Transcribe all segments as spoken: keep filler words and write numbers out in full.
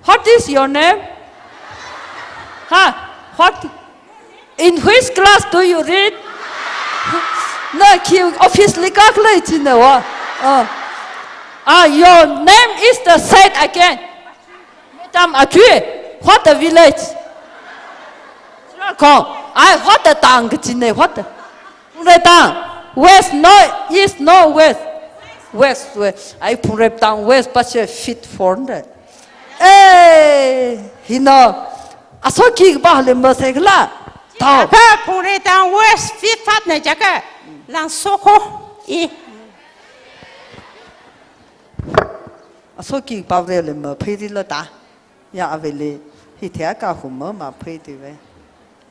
What is your name? Ha? What? In which class do you read? Na khi office li kakhalei china wa. Oh. Ah, your name is the, said again. Madam Atui, what the village? Churachandpur. Ai, what the town kachina, what the? Phungreitang. West, no, east, no, west. West, west. Ai, Phungreitang, west, but she fit for the. Eh, hina. Asoki ba le ma se khala. Tao. Ka Phungreitang west, fit fat na jaka. Lang soko. I. Asoki pavre le ma pheirila ta. Ya avele, hithākha huma ma pheitiwe.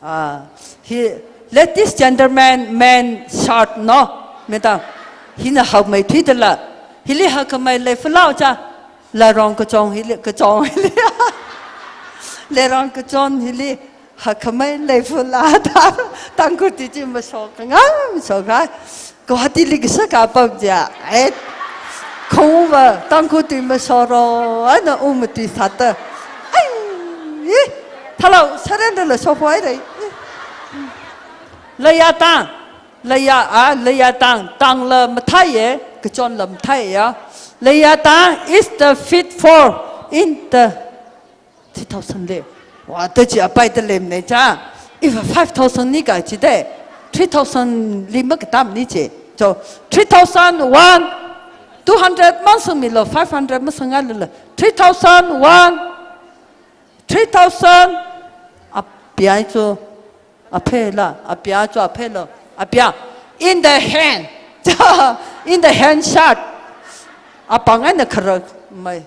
Ah, hi, let this gentleman, man short, no? Madam, hina hakmei thuidala. Hili hakmei lei fala cha. Lairong kachong hili, kachong hili. Lairong kachong hili. Hakmei lei fala ta, Tangkhul tuichi mashok, ngam shok hai. Guwahati li kashak apam ja. Eh. Khongva, Tangkhul tui mashoro, ana uma tui sāta. Ai, eh. Thalau, surrender la shok hai rei. Leiya tang, leiya a, leiya tang, tang la mathāye, kachon la mathāya. Leiya tang is the fit for in the Three thousand le. Wa, ta chi apai ta lem ne cha. If five thousand ni ka chi de. Three thousand li ma katam ni chi. So, three thousand one, two hundred masang milo, five hundred masang ngalala. Three thousand one, three thousand, apia cho, aphe la, apia cho, aphe lo, apia. In the hand. In the hand shot. Apang ana kharak mai.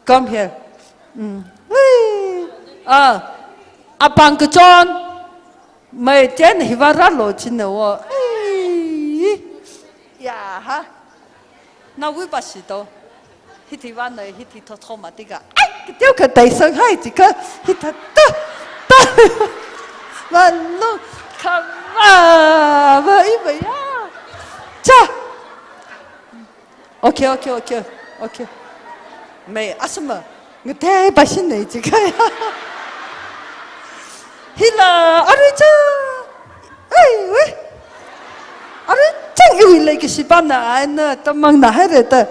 Come here. Mm. Whee! Ah, apang kachon. Mai ten hiva ralo china wo. Ai. Ya ha. Nawui pashi to. Hithi vana, hithi thotho matika. Ai, kitiukha taisang hai chikha. Hitha ta. Ta. Malu. Kama. Ma iba ya. Cha. Okay, okay, okay, okay. Mai, asama. Ngatei pashi nei chikha ya. Hila, arui cha. Ai, we. Arui chang iwui leikashi pamna, ai na, tamang na haire ta.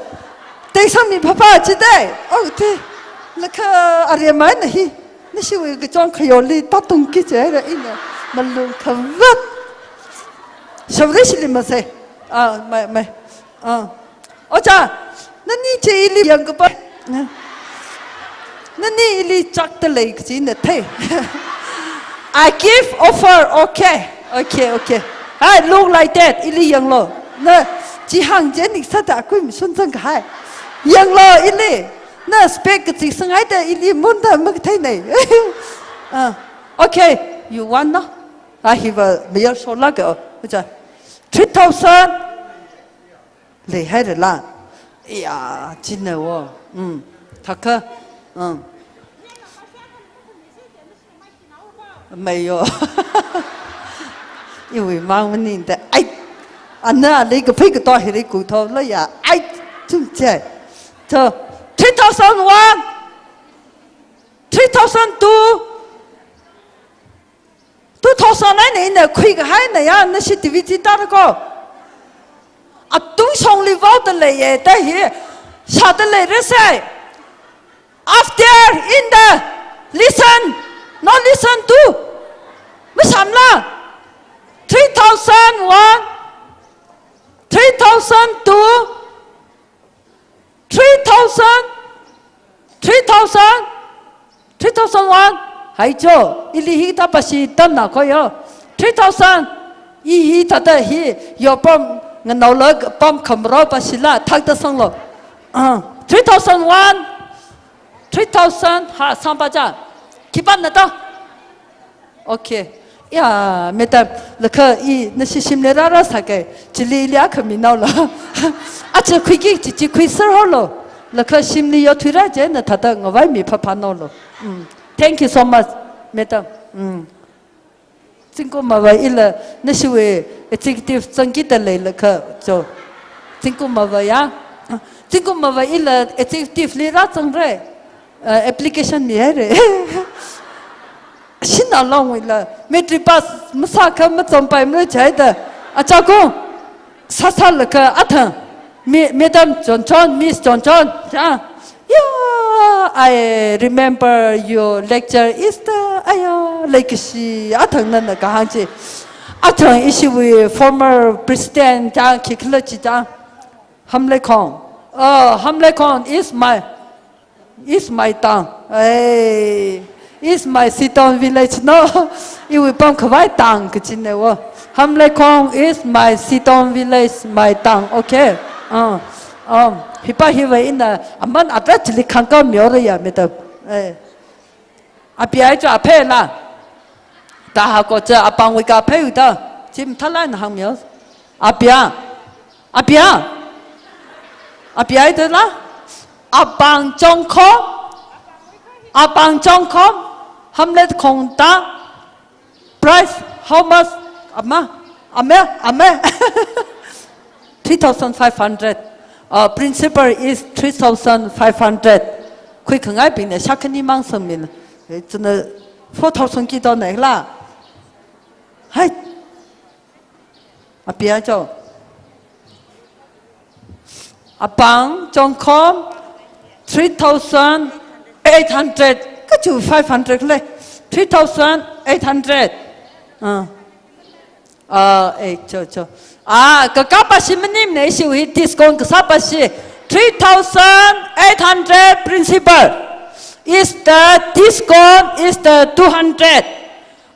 Taisang mi phapha chi dai. Oh, te. Lakha, are mai na hi. Nashiwui kachong khayoli, tatungki chi haire ina. Malung khavat. Shavre shili masai. Ah, mai, mai. Ah. Oja, nani chi ili yangkapa. Nani ili chakta lei kachi na thei. I give offer, okay. Okay, okay. Hai, look like that, ili yanglo. Na, chi hang jen nik sata kui mi sun zang hai. Yanglo, ili. Na spec kachi sangai ta ili mun ta mak thei nei. Ah, okay, you want no? Ah, hiva mayar shola ka. Oja. Three thousand. Lei haire la. Iya, china wo. Mm. Thaka. Mm. Mai yo. Iwui mang maning da. Ai. Ana lei kaphei kato hiri kutho lo ya. Ai. Chum che. To. Three thousand one. Three thousand two. Two thousand nine ina khuikahai na ya, nashi T V chi tara ko. Atung shongli vao ta leiye ta hi. Sha ta leira sai. After in the listen, not listen to. Mashamla. Three thousand one, three thousand two, three thousand, three thousand, three thousand one. Hai cho, ili hithā pashi tamna khoyo. Three thousand, i hithāda hi, yo pam, nganao la pam khamro pashila, thakta sanglo. Ah, three thousand one, three thousand, ha, sangpa cha. Khipam na to. Okay. Ya, madam, lakha i, nashi shimli rāra sākai, chili ili akha mi naola. Acha khuiki, chi, chi khui sir holo. Lakha shimli yo thuira je, na thāda ngavai mi phapha naolo. Mm. Thank you so much, madam. Mm. Zingkum mava ila, nashiwui executive zangki da lei lakha, cho. Zingkum mava ya. Zingkum mava ila executive li rāzangrai. Uh, application mihaira. Shanao longwuila matric pass masākha machonpaimara jihaida. Achaku, sāsālaga athang, mi-, Madam Chonchon, Miss Chonchon, ya. Yeah, I remember your lecture is the, aya, leikashi athang nana kahāng chi. Athang ishiwui former president chang khikhala chi chang. Hamleikhong. Oh, Hamleikhong is my, is my town. Hey, is my Siton village, no? Iwui pamkhavai town kachina wo. Hamleikhong is my Siton village, my town. Okay. Uh, um, hipa hiva ina aman atra chili khangka miora ya, madam. Eh. Apiai cho aphe la. Taha ko cha apangwui ka pheu ta. Chim thala na hangmyo. Apia. Apia. Apiai to la. Apang Chongkhom. Apang Chongkhom. Hamleikhong ta. Price, how much? Ama. Ame. Ame. Three thousand five hundred. Uh, principal is three thousand five hundred. Khuikhangaibingna shākhani mang sangmin. Eh, china four thousand ki to na la. Hai. Apia cho. Apang Chongkhom, three thousand eight hundred. Kachu five hundred le. Three thousand eight hundred. Ah. Ah, eh, cho, cho. Ah, kakapa shi manim ne ishiwui discount kasāpa shi. Three thousand eight hundred principal. Is the discount is the two hundred.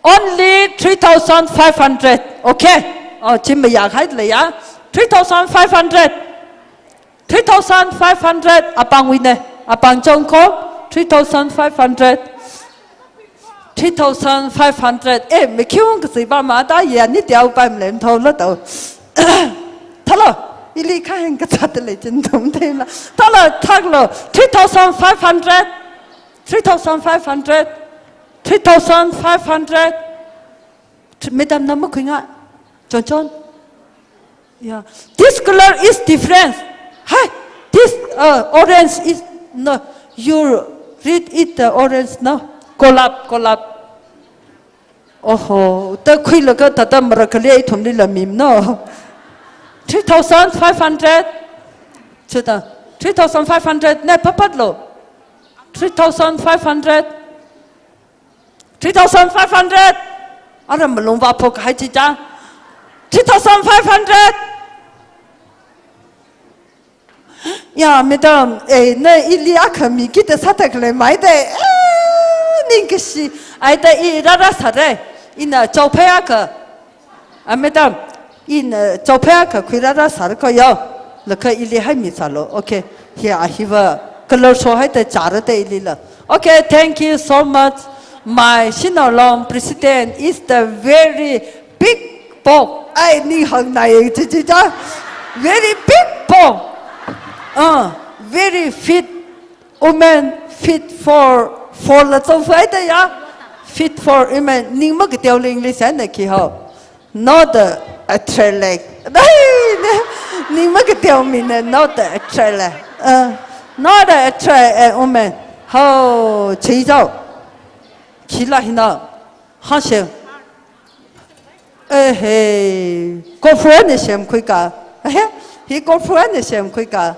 Only three thousand five hundred. Okay? Oh, chim mayākhai le ya. Three thousand five hundred. Three thousand five hundred apangwui ne. Apang Chongkhom, three thousand five hundred. Three thousand five hundred. Eh, mi khiung kasi ba ma ta ya ni tiao pa mlem thao la tao. Thalo, ili kha heng kachat le chin tum te la. Thalo, thaklo, three thousand five hundred. Three thousand five hundred. Three thousand five hundred. Madam, na makhuinga. Chonchon. Yeah. This color is different. Hi. This, uh, orange is, no. You read it, the orange, no? Golap, golap. Oho. Ta khuilaga tata marakali ai thumli lamim, no? Three thousand five hundred. Chuta. Three thousand five hundred. Ne papat lo. Three thousand five hundred. Three thousand five hundred. Ara malung va phok hai chi cha. Three thousand five hundred. Ya, madam, eh, na ili akha mi kita satak le mai de. Eh, ningkashi. Ai ta i rara sare. Ina chauphai akha. Ah, madam, ina, eh, chauphai akha khuirara sar ko yo. Laga ili hai mi salo. Okay. Here I have a color show hai ta chara ta ili la. Okay, thank you so much. My Shanao Long president is the very big bong. Ai, ni hang na ye chi chi cha. Very big bong. Uh, very fit woman, fit for, for la chong fai ta ya. Fit for women. Ning ma ka teo ling li san na ki ho. Not a attract like. Ning ma ka teo mi na not a attract like. Uh, not a attract a woman. Ho, chi zao. Khi la hi na. Ha she. Eh, hey. Ko fu ne shem khui ka. Hi ko fu ne shem khui ka.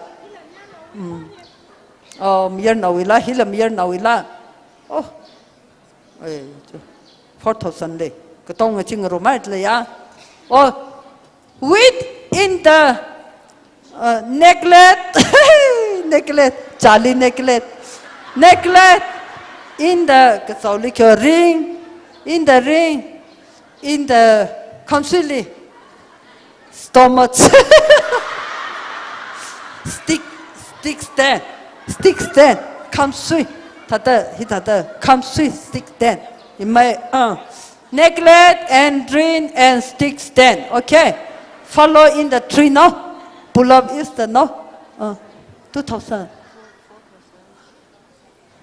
Mm. Oh, mayarnaowui la, hi la mayarnaowui la. Oh. Eh, four thousand le. Katong ching ro mai le ya. Oh, with in the, uh, necklace, necklace, Charlie necklace, necklace, in the, kasaoli kyo ring, in the ring, in the council, stomach. Stick, stick stand. Stick stand. Khamsui. Thāda, hi thāda. Khamsui stick stand. In my, uh, necklace and ring and stick stand. Okay. Follow in the tree, no? Pull up is the, no? Uh, two thousand.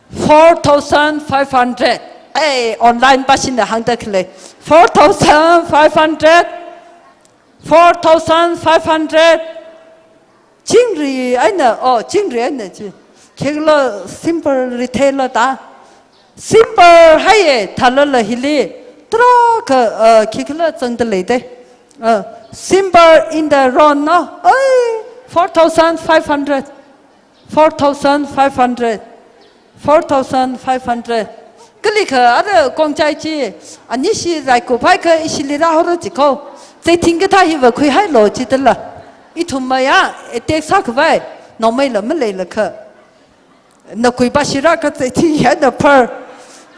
Four thousand five hundred. Eh, online pashina hāngda khalei. Four thousand five hundred. Four thousand five hundred. Chingri eina, oh, chingri eina chi. Khikhala simple retail la ta. Simple haiye, thalala hili. Tarākha, uh, khikhala zangda leida. Uh, simple in the round, no? Ai, four thousand five hundred. Four thousand five hundred. Four thousand five hundred. Kalikha ara kongchai chi, anishi raikup haikha ishili rāhaora jiko. Zai thingkatha hiva khuihailu jidala. Ithum maya, attack sākhavai, nongmeila maleilakha. Nakhui pāshira kazai thing hina phar.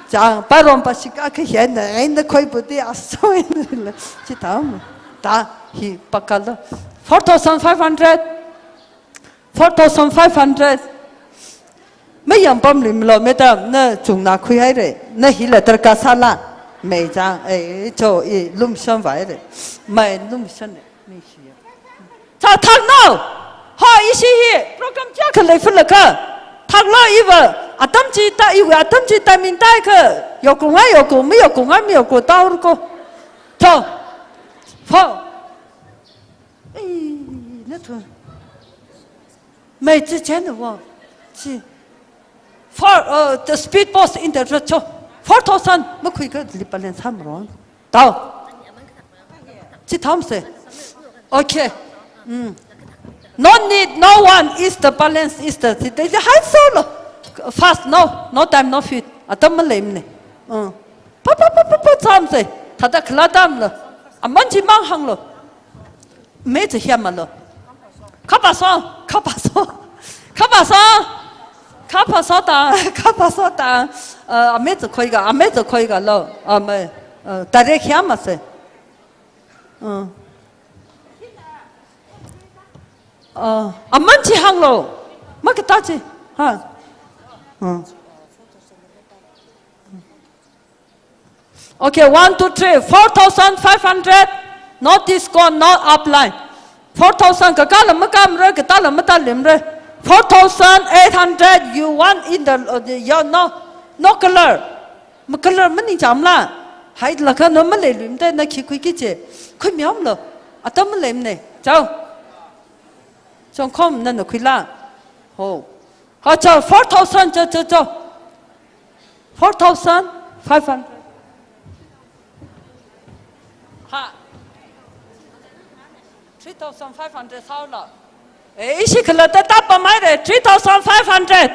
Chang, parom pāshika kha hina, ai nakhuipu di asoi la. Chithāma. Ta, hi pakala. Four thousand five hundred. Four thousand five hundred. Mayangpamluimalo, madam, na chungna khuihaira. Na hila darkar sāla. Mei chang, eh, cho, i lumshan vaira. Mai lumshan ne. Ni shiya. Cha thakno. Ho, ishi hi. Program chiyākha leifulakha. Thaklo iva. Atam chithā, iwui atam chithā ming taikha. Yokunga, yoku, mayokunga, mayoku, taurko. Cho. Ho. Ei, na thu. Mai chi chen wo. Chi. Four, uh, the speed post in the road cho. Four thousand, makhuikha li balance hamron. Tao. Chithāmsa. Okay. Mm. No need, no one is the balance is the, the, the high solo. Fast, no, no time, no feet. Atam maleimane. Uh. Pa, pa, pa, pa, pa, chamsa. Thada khala tamlo. Aman chi mang hanglo. Mei chi hiamalo. Khapaso, khapaso, khapaso, khapaso ta, khapaso ta. Uh, amei chi khoiga, amei chi khoigalo. Amei, uh, direct hiamase. Uh. Uh, aman chi hanglo. Makata chi. Ha. Uh. Okay, one, two, three. Four thousand five hundred. No discount, no upline. Four thousand, kakala makamra, katala matalimra. Four thousand eight hundred, you want in the, uh, the, your, no, no color. Ma color maningchamla. Hailaga no maleiluimada na khi khuiki chi. Khuimiamlo. Atam maleimane. Chao. Chongkhom nana khuila. Ho. Ha, cho, four thousand, cho, cho, cho. Four thousand five hundred. Ha. Three thousand five hundred sālo. Eh, ishi khalatta tapa maire. Three thousand five hundred.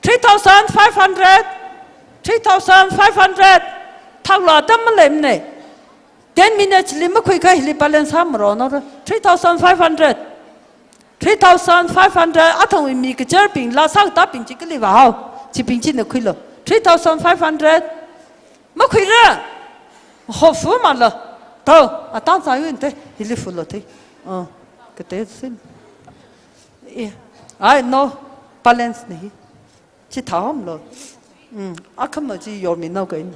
Three thousand five hundred. Three thousand five hundred. Thaklo, atam maleimane. Ten minutes li makhuikha hili balance hamronora. Three thousand five hundred. Three thousand five hundred, athangwui mi kacharbingla sākatābing chi kali vāhao. Chibing china khuilo. Three thousand five hundred. Makhuira. Ho, fumala. Tao, atang sāyunte. Hili fulo te. Oh, kate sin. Yeah. Ai, no. Balance nahi. Chithāmlo. Mm, akhama chi yorminao kahaina.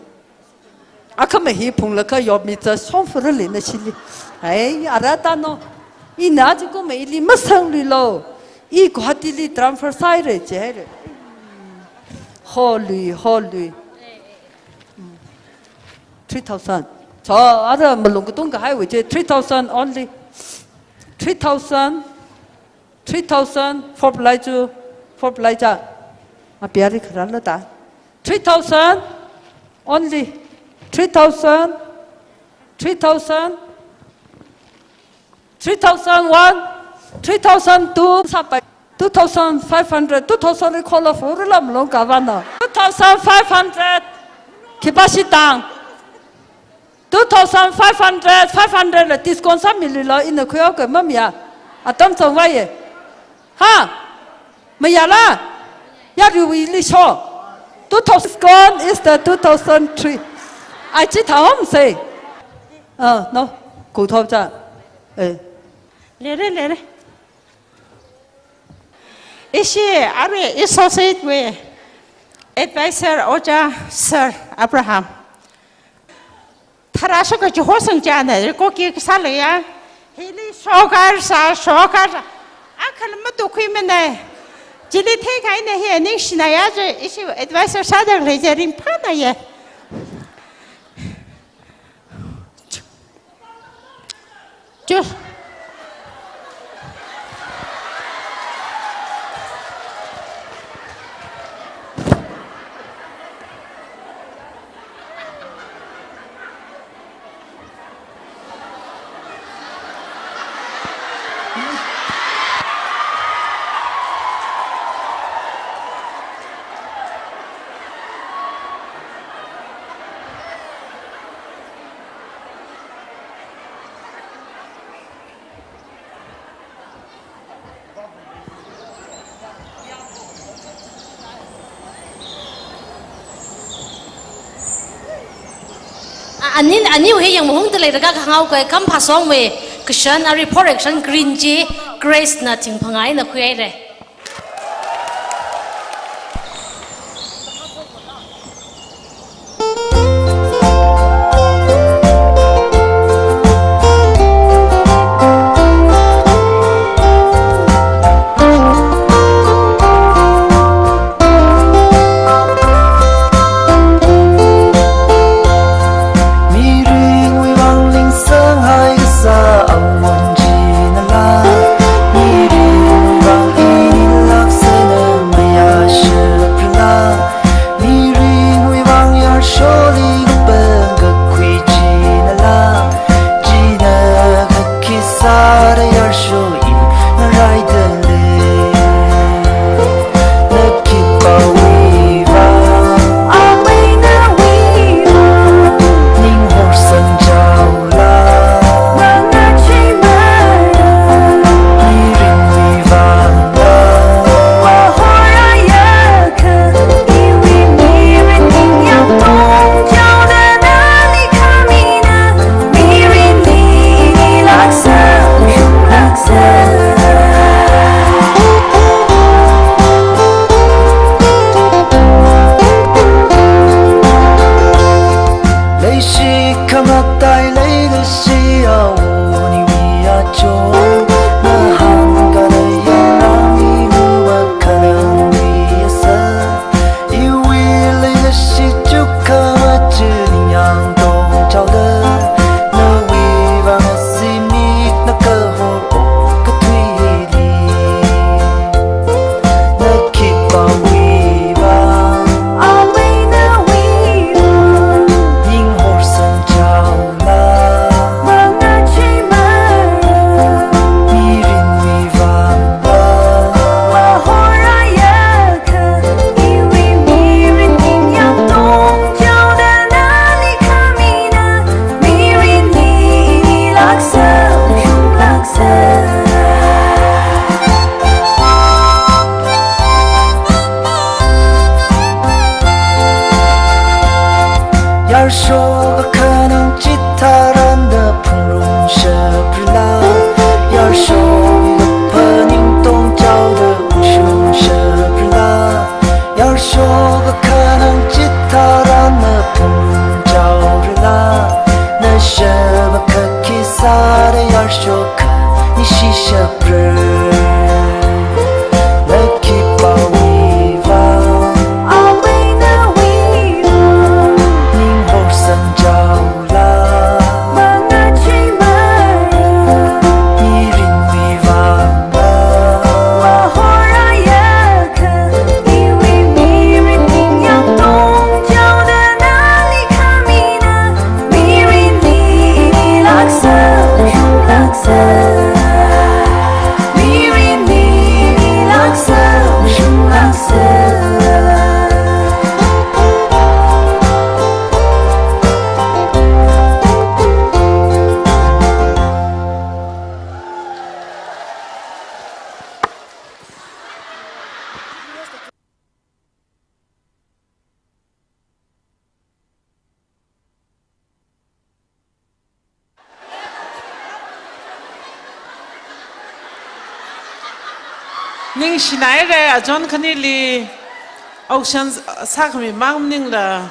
Akhama hi phunglaga yormi cha shongfurali na shili. Ai, ara tano. Ina chi kuma ili masangluilo. I Guwahatili transfer sāhaira jihaira. Holui, holui. Mm. Three thousand. Cho, ara malung katung kahaiwui chi. Three thousand only. Three thousand. Three thousand, four pulai chu, four pulai cha. Apiari kharala ta. Three thousand only. Three thousand, three thousand, three thousand one, three thousand two, sāpai. Two thousand five hundred, two thousand ri khola furila malung kavana. Two thousand five hundred, khipāshi tang. Two thousand five hundred, five hundred la discount sāmiluilo, ina khuihaoka mamiya. Atam changvaiye. Ha? Mayala? Yaruiwuili sho. Two thousand discount is the two thousand three. Ai chithāmsa. Ah, no. Kuthop cha. Eh. Leire, leire. Ishi arui associate wui advisor Ojā Sir Abraham. Tharā shaka chi hosang chana, ko ki sālaya. Hili shokar sā, shokar sā. Akhala matukhuimana. Chili theikahaina hi ningshinaya je, ishi advisor sāda leija ringphānaya. Chu. Ani, aniwui hi yangmahungda leira kahāng haowa, Kampha Songwui kashan, arui Phorekshan Green chi Grace na thingphangā eina khuihaira. Mirinwui vang ningsanghai kasā awon chinala, mirinwui vang inilak sena mayāshapla, mirinwui vang yarsholi kapangkakhui chinala, china kakhisāda yarsho ina raida lei. Nakhipāwui vang, amei nawui vang, ning horsang chaola, mangachei mara, mirinwui vangla, wahoraya kha, iwui mirin ningyāng tongchaoda nali khamina, mirin ninilaksa, shunglaksa. Leishi khamataiya leida shi awon iwui achon, nahāngkada yangrangi nuwa khanangwui asa. Iwui leikashi chukkhamachi ningyāng tongchaoda, nawui vang zimikna kahor okathuili. Nakhipāwui vang, amei nawui vang, ning horsang chaola, mangachei mara, mirinwui vangla, wahoraya kha, iwui mirin ningyāng tongchaoda nali khamina, mirin ninilaksa, shunglaksa. Yarsho kakhanang chitharan da phungrumshaprala, yarsho kaphaning tongchaoda ungshungshapla, yarsho kakhanang chitharan na phungchaorala, nashaba kakhisāda yarsho kha nishishapra. Nakhipāwui vang, amei nawui vang, ning horsang chaola, mangachei mara, mirinwui vangla, wahoraya kha, iwui mirin ningyāng tongchaoda nali khamina, mirin ninilaksa, shunglaksa. Mirin ninilaksa, shunglaksa. Ningshinaira, achon khanili auction sākhami mang maningla,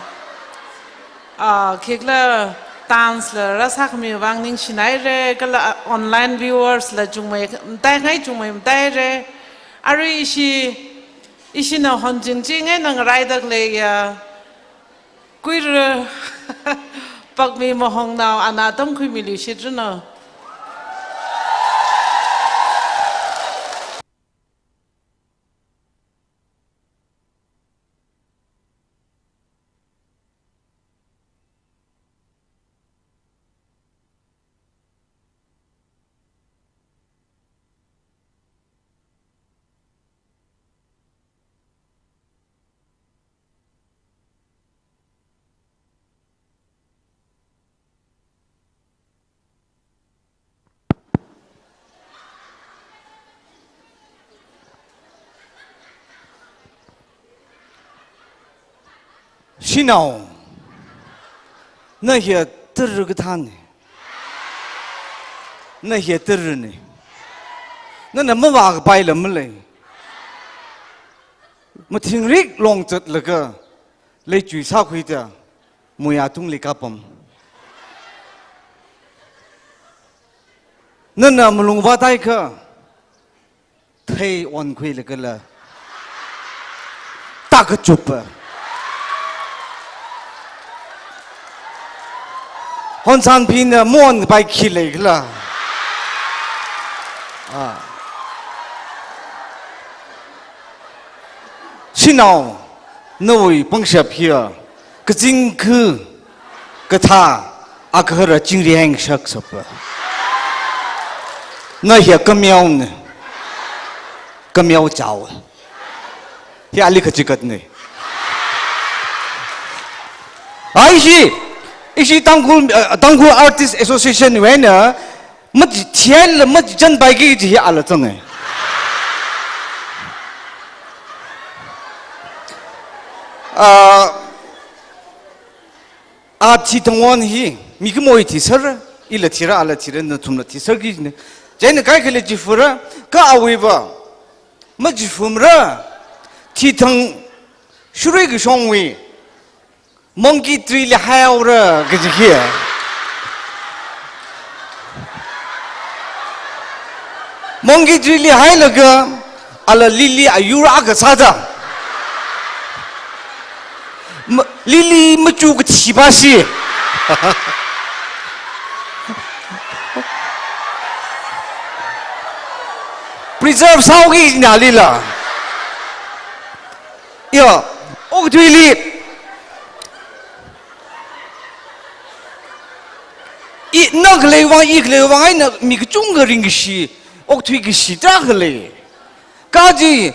ah, khikla dance la rāsākhami vang ningshinaira, kala online viewers la chungmei mataingai, chungmei mataira. Arui ishi, ishina honching chi ngaina ngaraida khaleiya, Kuira Pakmi Mahongnao ana tamkhuimilu shitranu. Shanao, na hiya tara kathāna. Na hi tarana. Nana mavākapaila malei. Mathingrik long zatlaga leichui sākhuida muiya tungli kapam. Nana malung vātaikha thei onkhuilagala taka chupa. Honsanphina maonpai khi leikhala? Ah. Shanao, nawui pangshap hiya kazing khu kathā, agahara chingri hāngshak sapa. Na hiya kameona, kameo chao. Hi ali kachikatna. Ai ishi, ishi Tangkhul, uh, Tangkhul Artist Association wui eina, machithei la machichanpaiki kaji hi ala zanga. Ah, a thithang on hi, mikumowui thisera, ila thira, ala thira, nathumla thisera kajina. Chieina kaikhali chifura, kha awuiva machifumara, thithang shurui kashongwui monkey tree li haihaora kaji hi. Monkey tree li hailaga, ala lily ayur akha sāda. Ma-, lily machu kathi ba shi. Preserve sāhaoki kajina alila. Yo, okathuili. I, na khalei vang, i khalei vang eina mi kachungkha ringkashi, okathui kashi tarākha lei. Kaji,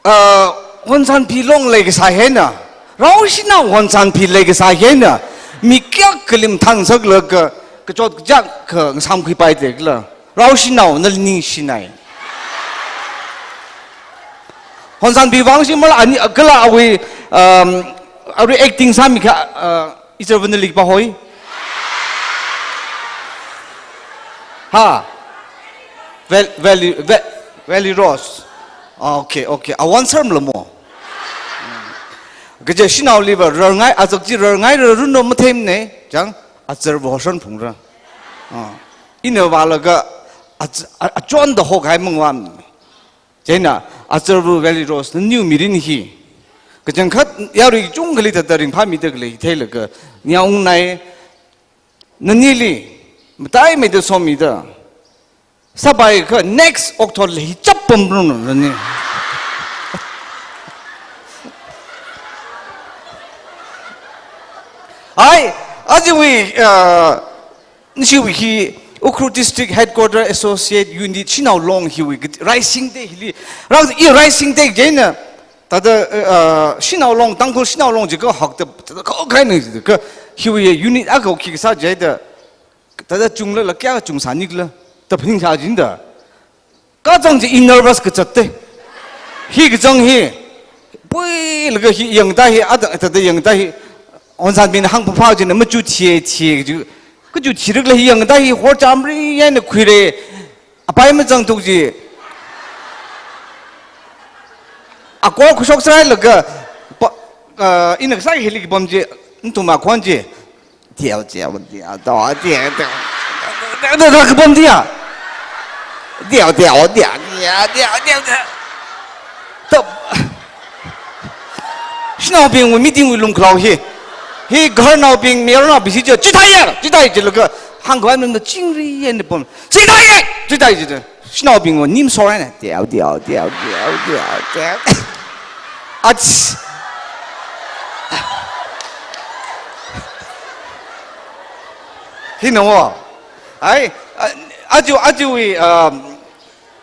ah, Honsanphi long leikasā hi eina, rao shanao Honsanphi leikasā hi eina, mi kayākha lim thansaklaga, kachot kachak kha ngasāmkhuipai tekhala. Rao shanao nali ningshinai. Honsanphi vang shi mala ani, kala awui, um, awui acting sāmikha, uh, ichava nali pahoi. Ha? Val-, Valley, Va-, Valley Rose. Okay, okay. Awan sar malamo. Kaja shanaoliva rarngai, azak chi rarngairaranu matheimana, chang, azarva hoshon phungra. Ah. Ina vālaga, a, a, achonda hokhai mangvāmana. Chieina, azarva Valley Rose, naniwui mirin hi. Kachangkhat yarui kachungkhali thāda ringphāmida khalei theilaga, ngaungnai, nanili, mataimeida somida. Sāpaikha next okathuili hi chap pamrung nani. Ai, ajawui, uh, nishiwui hi Ukhrul District Headquarter Associate Unit Shanao Long hiwui kati, Rising Day hili. Rang i Rising Day chieina. Thāda, uh, Shanao Long, Tangkhul Shanao Long jikha hakta, thāda kha kaina jikha hiwui unit akha khi kasā jida. Thāda chunglala kayākha chungsānikhala, da phaningsā jinda. Kachang chi i nervous kazat te. Hi kachang hi. Puilaga hi yangda hi, ada, thāda yangda hi. Honsanphina hāngphaphā jina machu thiye, thiye ju. Kachu thirakla hi yangda hi, hor chamri yana khuire. Apai mazangthuk ji. Akor khushok sārailaga, pa, ah, ina kasā hili kapam ji, nathum akhon ji. Tiao, tiao, tiao, tiao, tiao, tiao. Tiao, tiao, tiao, tiao, tiao, tiao, tiao. Tap. Shanaobingwui meeting wui lumkhalao hi. Hi gaharnaobing, mayarnaobing shi chi, chithāya, chithāya jilaga, hāngkhavai maningmana chingri yana pam. Chithāya, chithāya, chithāya. Shanaobingva nim soraina. Tiao, tiao, tiao, tiao, tiao, tiao. Ach. Hina wo. Ai, a, aju, aju i, um,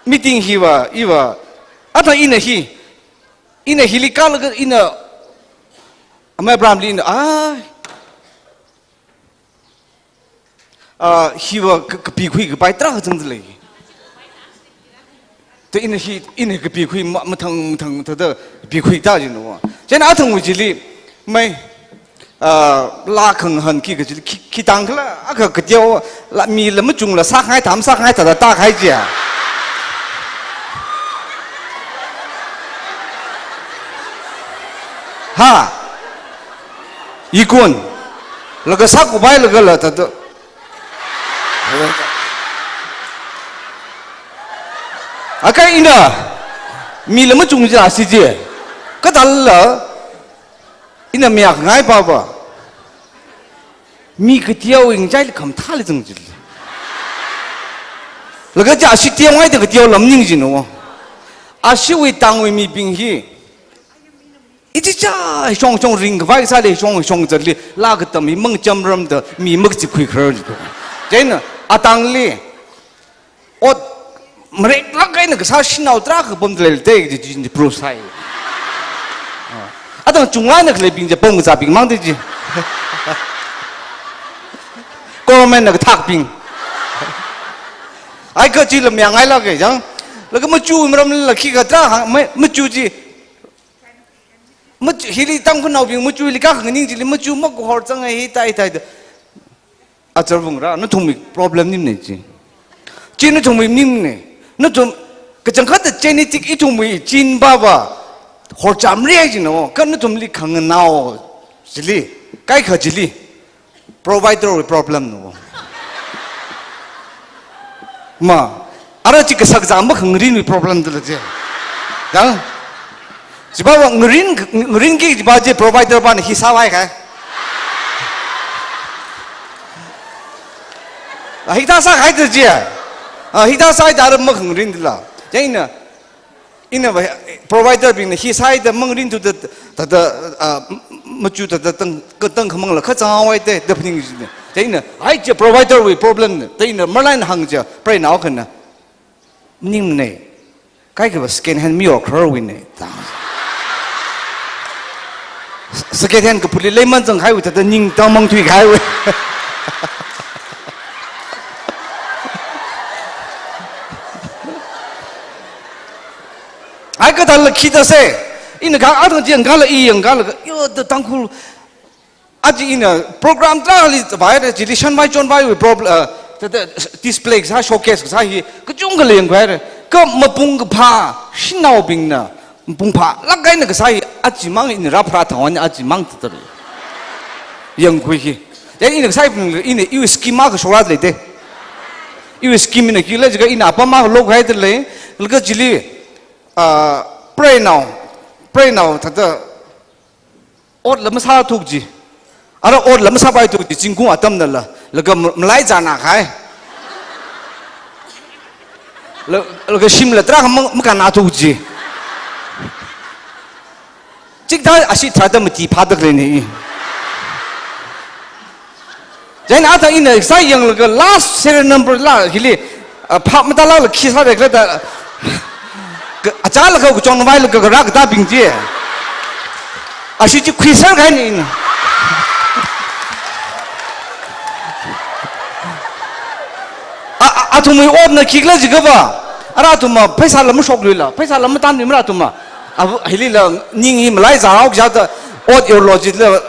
meeting hiva, iva. Athang ina hi. Ina hili kālaga ina. Amei Abraham li ina. Ai. Ah, hiva ka, kapikhui kapai tarākha zangda lei. Thāda ina hi, ina kapikhui ma, mathang, mathang, thāda pikhui ta jino. Chieina athangwui chili, mai, ah, laa khangahān khi kachili, khi, khi tangkhala, akha kateo, la, mila machungla sākhangai tham, sākhangai thāda tākahai chiya. Ha? Yikun. Laga sākhuipailagala thāda. Akha ina, mila machung chi ashi chi. Kathāla, ina mayākhangai papa. Mi kateowui ngachaili khamathāli zang chili. Laga chi ashi teongai da kateola maning chi no. Ashiwui tangwui mibing hi. Ichicha shongshong ringkhavai sāli shongshong zatli laa katam hi mangchamram da mi makazipkhui kharar jito. Chieina atangli ot mareklāk eina kasā shanao tarākha pamda leilei da chi, chi, chi proof sāi. Ah. Atang chunglaina khaleibing chi pam kazābing mangda chi. Government na kathakbing. Ai kachila mayāngailāka jang. Laga machu maramla khikha tarā hāng, ma-, machu chi. Machu, hili Tangkhulnaobing machuili kha khanganing chili machu makahor zanga hi tai tai da. Achar vungra, nathumwui problem maningmana chi. Chi nathumwui maningmana. Nathum kachangkhatta genetic ithumwui gene papa horchamri hai chi no. Kha nathumli khanganao chili, kaikha chili. Provider wui problem no. Ma, ara chi kasak zang makhangarinwui problem dala chi. Yang, chipa wa ngarin, ngarinki chipa chi provider pana hi sāvai khai. Ah, hithā sākahai da chi. Ah, hithā sāhaida ara makhangarin dala. Chieina, ina va, provider bingna hi sāhaida mangarin thuda, thāda, ah, m-, machu thāda tang, ka tang khamangla kha zanghaowa da, da phaning chi ne. Chieina, ai chi provider wui problem ne. Chieina, marlaina hāng chi, preinao khana. Maningmana. Kaikha va second hand mi yorkhararwui ne. Tang. Second hand kapuli leiman zanghaiwui thāda ningtang mangthuikahaiwui. Ai kathāla khi da se. Ina kha atang chi yangkhala i yangkhala, yo, da Tangkhul. Aja ina program tarāli vai da chili shanvai chonvaiwui problem, uh, da, da, display kasā, showcase kasā hi kachungkha lei yangkhavai da. Kha mapung kaphā shanaobingna mapung phālāk eina kasā hi ajamang ina rāpharā thāwon ajamang tatari. Yangkhui hi. Chieina ina kasā hi pung ina iwui scheme akha shokra lei da. Iwui scheme ina khikhala jiakha ina apam akha lokhaida lei. Laga chili, ah, preinao, preinao thāda otla masāthu chi. Ara otla masāpaithu chi, zingkum atamnala, laga ma-, malai zānakahai. La, laga shimla tarākha ma-, makannathu chi. Chithā ashi tharāda mati phāda khaleina. Chieina athang ina sai yanglaga last serial number la hili, ah, phap matālala khi sāra khala da, ka, achālakha kachongvailaga kara katābing chi. Ashi chi khuiser kahaina ina. A, a, athumwui otna khikhala jiakha va. Ara athumva pheisāla mashokluila, pheisāla matānluila mara athumva. Ava, hilila ning hi malai zāhaoki jida ot yorlo jila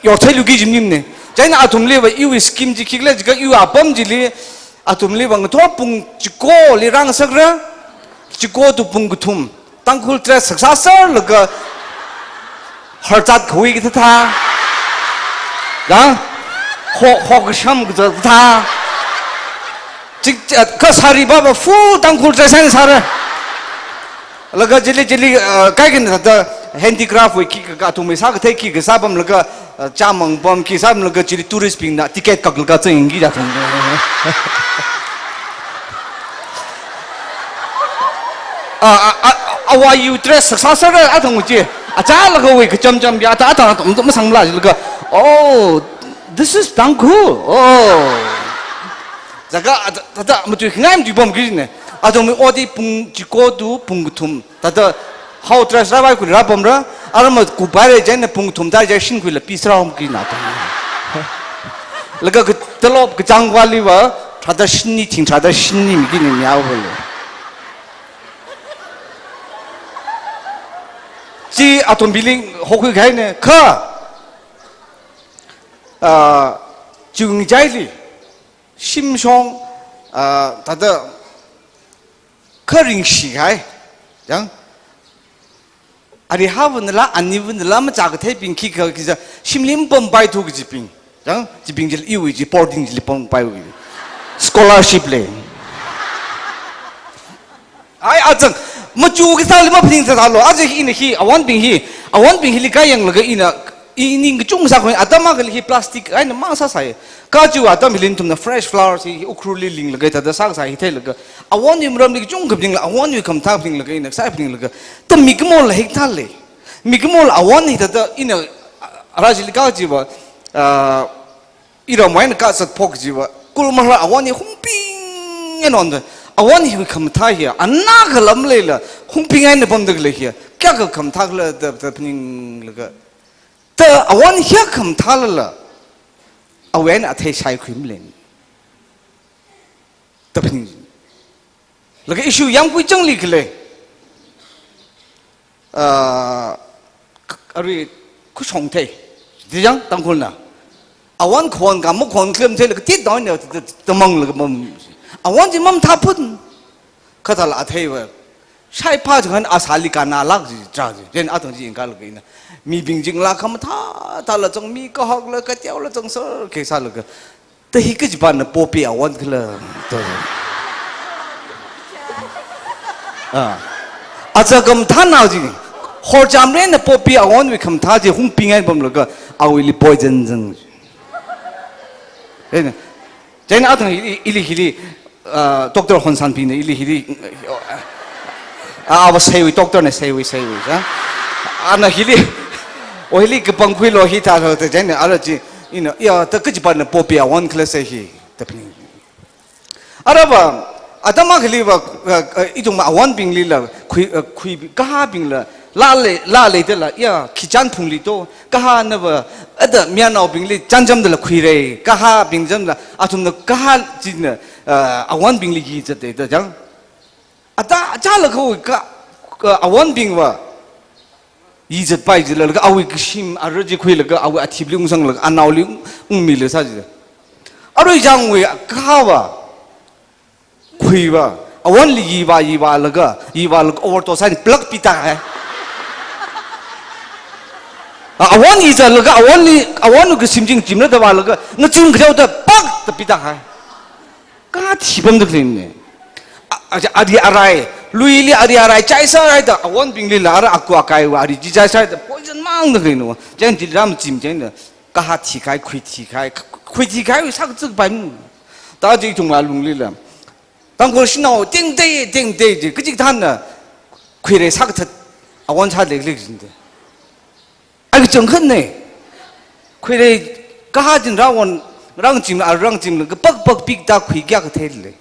yortheiluki jim nimne. Chieina athumliva iwui scheme chi khikhala jiakha iwui apam chili athumliva ngathor pung chikoli rāngasakra, chiko tu pung kathum Tangkhul dress saksāserlaga harzat khui kathā. Yang, ho, ho kasham kathā. Chik, kha sari papa full Tangkhul dress eina sāra. Laga chili, chili, uh, kaikhana thāda handicraft wui khikha athumwui sākathei khikha sāpamlaga, uh, chāmang pam khi sāpamlaga chili tourist bingna ticket kaklaga zangki ja thang. Ah, ah, ah, awui dress saksāsera athang chi. Achālakhawui kacham cham ya ta ta ta masangmala jilaga. Oh, this is Tangkhul. Oh. Jiakha, ah, ta, ta, ta, matui khangai matui pamki ne. Athumwui ot hi pung chiko tu pung kathum. Thāda hao dress rāvai khuila rāpamra, arama kupaira chieina pung kathum thāda shinkhuila pisa rāhomkina ta. Laga ka talop kachāng vāliva, tharāda shini thing tharāda shini mikini miyaovale. Chi athum bili hokhui kahaina, kha Ah, chungjaili, shimshong, ah, thāda kharing shihai, yang, arihāwui eina la, aniwui eina la, machā katheibing khikha kija, shimli mapampaithu kajibing, yang, chibing chili iwui chi, boarding chili pampaiwui. Scholarship lei. Ai, achang, machu kasāli maphaning sāsālu. Aja hi ina hi, awonbing hi, awonbing hili kayanglaga ina, i ning kachungkha sākhui, atam akhali hi plastic eina mang sāsai. Kachu atam hili nathumna fresh flowers hi, hi Ukhrulli linglaga, thāda sākasā hi theilaga. Awonwui maramli kachungkha phaningla, awonwui khamathā phaninglaga, ina sāphaninglaga. Ta mikumo la hikathā lei. Mikumo la awon hi thāda ina, a, ara chili kachiva, ah, iramwui eina kazat phok chiva, kulmahar awon hi hungping eina onda. Awon hiwui khamathā hi, ana khalam leila, hungping eina pamda khalei hi, kayākha khamathā khala da, da phaninglaga. Ta awon hi khamathālala, awui eina athei shaikhui maleina. Da phaning. Laga issue yangkhui changli khalei. Ah, k-, arui khuishong thei. Di yang Tangkhulna. Awon khon ka makhon khalem theilaga tit down ne, t-, t-, tamanglaga mam. Awon chi mamathā phun. Kha thāla atheiva. Shaiphā chang han asāli kanalak chi, cha chi. Jen atang chi yangkalaga ina. Mibing chingla khamathā, thāla chang mi kahakla, kateola chang sir, khe sālaga. Ta hi kachipāna poppy awon khala. To. Ah. Aja khamathānao chi. Horchamrena poppy awonwui khamathā chi hungping eina pamlaga awuili poison zang. Ena. Chieina athang i-, i-, ili hili, ah, doctor Honsanpina ili hili, ah, ava seiwui doctor na seiwui, seiwui, ha? Ana hili, o hili kapangkhuilu hithālu ta chieina, ara chi, ina, ya, ta kachipāna poppy awon khala sei hi, da phaning. Arava, atam akhaliva, ah, ah, ithum awonbinglila, khui, ah, khui, kahābingla, la lei, la leidala, ya, khichan phungli to, kahānava, ada mayarnaobingli, chānjamdala khuirei, kahābing jamla, athumna kahā china, ah, awonbingli yizat dei, da chang. Ata, chālakhawui ka, ka awonbingva, yizatpai jilalaga, awui kashim, ara chi khuilaga, awui athipli ungsanglaga, anaoli ung, ungmila sā jila. Arui changwui kahāva, khuiva, awonli yiva, yivalaga, yivalaga, overdose eina plak pita hai. A, awon yizatlaga, awonli, awonwui kashim chingchimla da vālaga, ngachim kateoda pak da pita hai. Kathi pamda khaleina. A, a, ari arai, luili ari arai, chai sārai da, awonbinglila, ara aku akaiva, ari chi chai sārai da, poison mangda khaleina. Chieina chi ram chim chieina, kahā thikahai, khui thikahai, khui thikahai, sakchuk pai mu. Ta chi ithum alunglila. Tangkhul shanao, ting tei, ting tei, chi, kachikathāna, khuirei sakathat, awon sā lek lek jin de. Ai kachangkhat nei. Khuirei kahā china rawon, rangchim, a rangchim, kapak pak pik ta khui kayākha thei lei.